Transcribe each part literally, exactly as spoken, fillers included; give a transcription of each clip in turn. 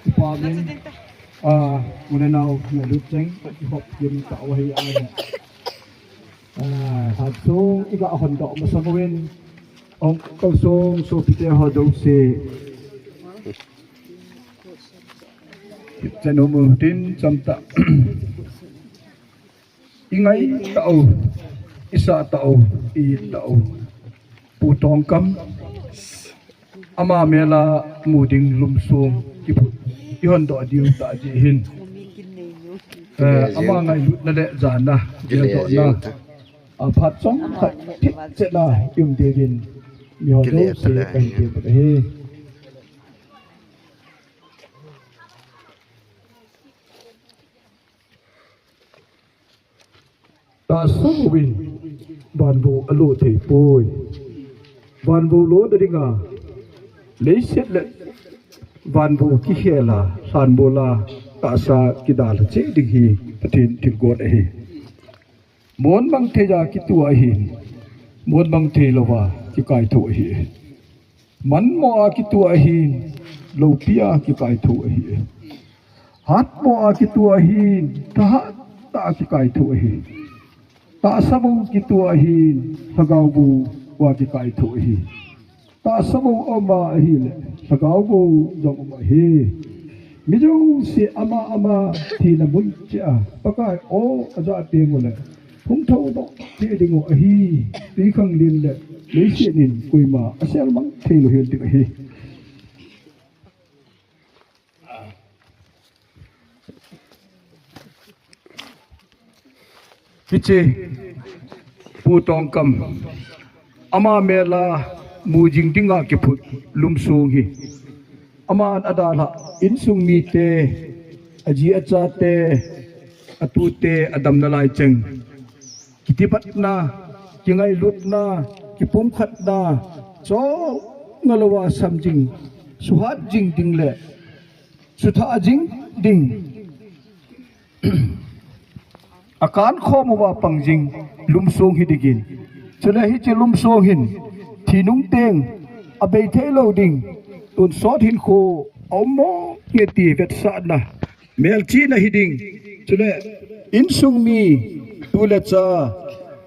Kipa min, ah, u le nau, ngailut cheng, i hop kim ta u ahi a. Ah, Hansung, i ga hon doh masang uvin, ong kal sung, sopite ho jouse. Chen um u tin, cham ta. I ngai tau, i sa tau, i it tau. Pu Tongkam, ama mel a mu ding Lumsong kiphut i hon doh diu ta ji hin. Eh, ama ngailutna le jana, mel dohna. A phat chom khat thip chena i um diuvin. Mi ho jouse ka hin ti ahi. Tahsa uvin vanvo alo thei poi. Vanvo lona dinga, leiset le vanvo kikhel a, lhanbol a, tahsa kidalha cheh ding hi Pathen thilgon ahi. Mon mang thei a kitua ahin, mon mang thei louva kikaitho ahi. Manmo a kitua ahin, loupi a kikaitho ahi. Hatmo a kitua ahin, thahat tah a kikaitho ahi. Tahsa bou kitua ahin, lhagao bou a kikaitho ahi. Tahsa bou aum a ahile, lhagao bou jong um ahi. Mi jouse ama ama thina mun cheh a, Pakai o aja teng ule, hung thoudoh cheh ding u ahi. Twikhanglen le leiset in koima asel mang thei lou hel ding ahi. Hiche Pu Tongkam, ama mel a mu jing dinga kiphut Lumsong hi, aman adalha insung mite, aji achate, atute adamna lai cheng, kitibatna, kingailutna, kipumkhatna, chol ngalouva samjing, suhat jing ding le suthah jing ding, akankhom uva pang jing Lumsong hi dingin. Chule hiche Lumsong hin thi nung teng abei thei lou ding, tonsot hinkho aum monge ti vetsahna, melchihna hi ding. Chule insung mi, tu le cha,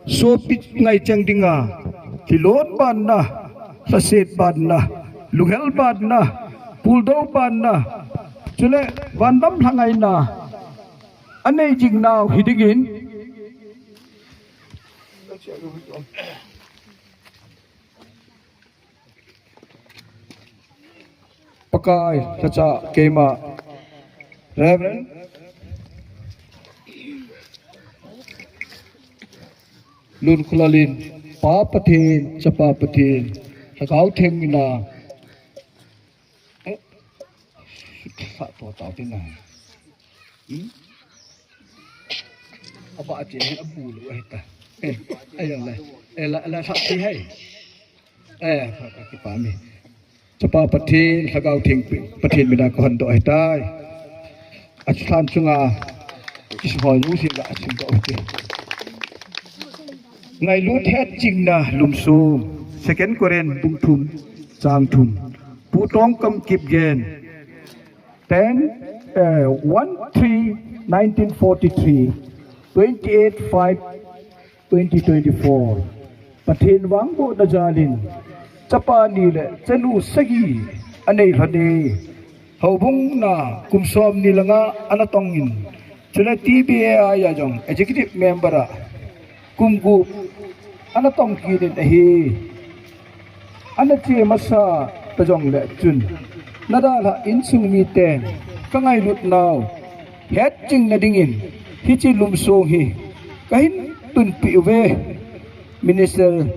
sopi ngaichang dinga, kilon banna, lhaset banna, lunghel banna, puldou banna, chule vandam lhangaina anei jing nau hi dingin. Pakai lhacha keima Reverend Lunkholal in Pa Pathen, Chapa Pathen, Lhagao Theng mina, eh, sa to tao tin na. Hmm? Aba che abu lu ahi ta. Eh, ayo le. Eh, la, la sa ti hai. Eh, pa, pa, kipa mi. Chapa Pathen, Lhagao Theng Pathen mina kahon doh ahitai. Achuthan chunga, kisi ho yu si la asim doh ti. Ngailut hetjingna Lumsong, Second Corinth bung thum, chang thum. Pu Tongkam Kipgen, ten, eh, one three nineteen forty-three, twenty-eight five twenty twenty-four. Pathen vangbohna jalin, chapa ni le chanu sagi anei lhon e. Houbung na kum som ni le nga ana tong in, chule T B A a jong executive member a kum gup ana tong kit in ahi. Ana che masa ta jongle chun, nadalhah insung miten ka ngailut nau hetjing na dingin hiche Lumsong hi kahin tunpeh uve. Minister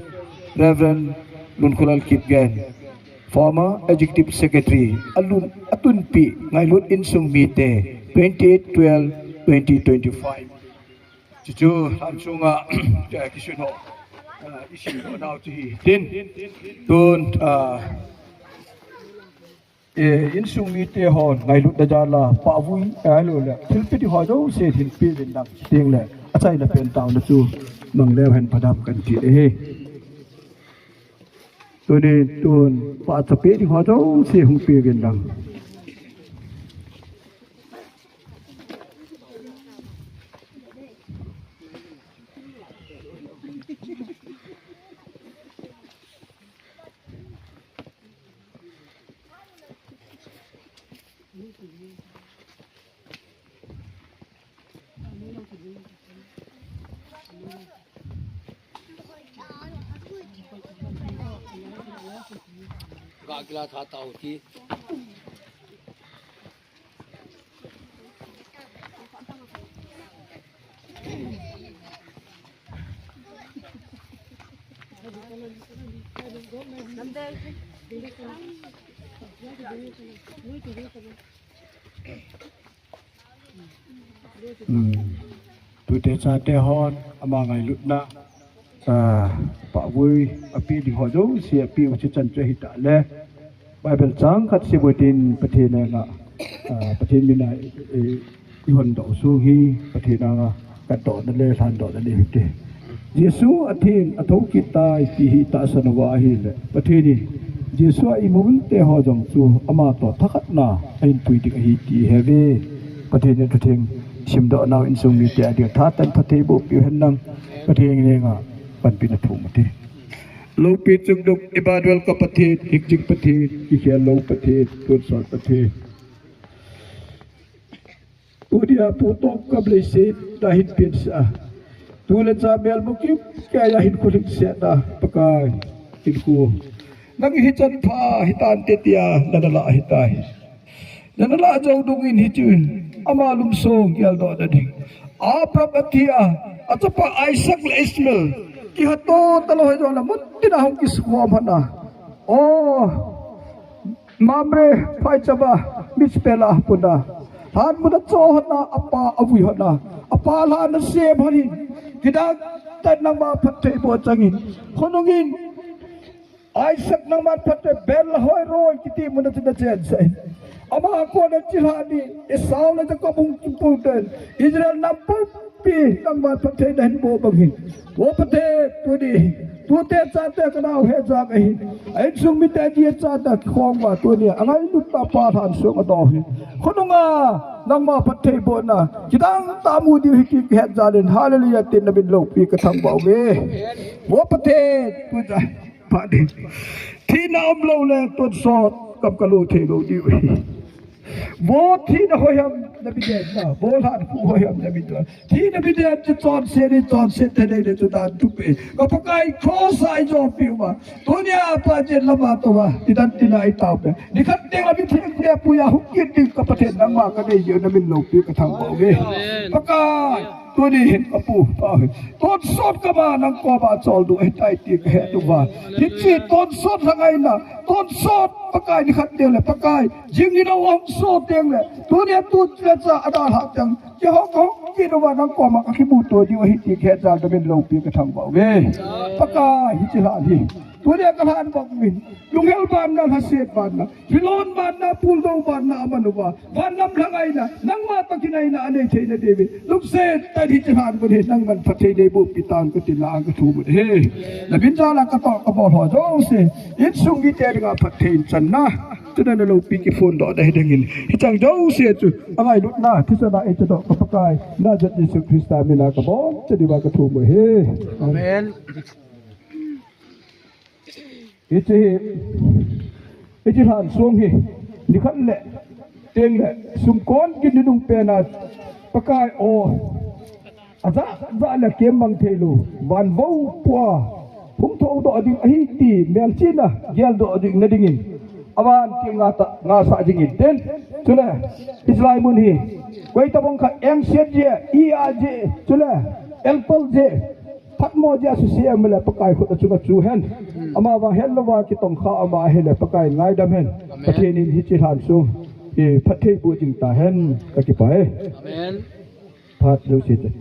Reverend Lunkholal Kipgen, former Executive Secretary, alun, atunpeh ngailut insung mite, twenty-eight twelve twenty twenty-five. Chuchu, lhan sunga, kisun ho, ah, isim ho nau chu hitin. Tun, ah, eh, insung mite hon ngailutna jal a, pahvui, eh, lo le, thilpeh ding ho jouse hinpeh uvin lang, chuteng le, achaina pen taona chu, mang leu hen phadam kan ti e. Tunin, tun, pahcha peh ding ho jouse hung peh uvin lang. Ga kila tha ta hoti. Hmm. Tute chate hon ama ngailutna, ah, pahvui ape ding ho jouse ape u chu chan chu ahitah le. Bible chang khat sim u hitin Pathen henga, ah, Pathen mina, eh, i hondoh sung hi Pathen henga katdohna le lhandohna nei u hite. Jesu athin athoukit tai ti hi tahsan uva ahile, Pathen in Jesu a imut te ho jong chu ama toh thakhatna ahin pui ding ahi ti ihe uve. Pathen in thutheng simdoh nau insung mite ading tha tah in phatthei boh piu hen lang, Pathen henga panpina thum u hite. Lopi chungnung Emmanuel ka Pathen, hingjing Pathen, kikhel lou Pathen, tonsot Pathen. Tunia pu Tongkam leiset a hin pensa a, tu le cha mel mukim keiya hinkho lhingsetna Pakai, hinkho nang hichan pha hitante tia nana lah ahitai. Nana lah jou dungin hichu ama lungsong geldohna ding. Abraham athi a, achapa Isaac le Ishmael kihato talou hijongle muntina hung kisukhom hon a. O, Mamre phaicham a Mizpeh lah a apun a, lhan mun a acho hon a, apa avui hon a, apa lhan asem hon in, kidang tah in nangma phattheiboh changin, khonungin Isaac nangman phatthei bel la hoi roi kiti mun a chun achensah in, ama kona chilhah ni Esau le Jacob hung kipuidoh in, Israel nam pumpi nangman phatthei nahin boh bang hin, O Pathen, tuni tute chate kanao hejat ahin, a insung mite ji chate kikhom uva tunia angailutna pa lhan song adoh hin, khonunga nangma phattheibohna kidang tah a mu diu hi ti kahet jal in, Hallelujah tin namin loupi kathangvah uve. O Pathen, tunia pha ding. Thina umlou le tonsot kamkalo theilou diu ahi. Vo thina hoiham namin detna, vo lhankhuh hoiham namin detna. Thina min det chu chonset in, chonset thei ding le chu dan tup e. Ka Pakai cross a eijopi uva, tunia Pa jen lama touva, nidan tina itao uve. Nikhat teng a mithengte puiya hung kit ding ka Pathen nangma kanei jeh u namin loupi kathangvah uve. Pakai, tuni hin kapu, Pa hi tonsot kama nang koma choldo ahitai ti kahet uva, hiche tonsot lhangaina, tonsot Pakai nikhat teng le Pakai jing ni lou ahung so teng le, tunia tu le cha adalhah teng, kihong kahung kit uva nang koma kakimuto diu ahi ti kahet jal in namin loupi kathangvah uve. Pakai hiche lhan hi tunia kalhan vang uvin, lunghel banna, lhaset banna, lhilon banna, puldou banna aman uva, van lam lhangaina, nangma toh kinaina anei theina diuvin, lungset tah in hiche lhan mun hi nangman phatthei neiboh pi tan katin lang kathum u ahi. Nabinjal a katoh kabol ho jouse, insung mite dinga phatthei in channa, chuna naloupi kiphondohna hiding in, hicheng jouse chu angailutna thisan a eichadoh ka Pakai Nazareth Jesu Christa mina kaboncha diuva kathum u ahi. Amen. Hiche hi, hiche lhan song hi nikhat le teng le sumkon gin nunung pena Pakai o, ajah jah le kemmang theilou van vou pua hung thoudoh ding ahi ti melchihna geldoh ding nadingin, avan kil ngasa jingin tin, chule hiche lai mun hi koitobang khat engset jeh, ia jeh, chule elpal jeh, phatmo jeh a suse um le Pakai khut achunga chu hen. Amavang hetlouva kitongkha ama ahile Pakai in ngaidam hen. Pathen in hiche lhan song hi phattheiboh jing tahen, kakipah e. Phat jouse te.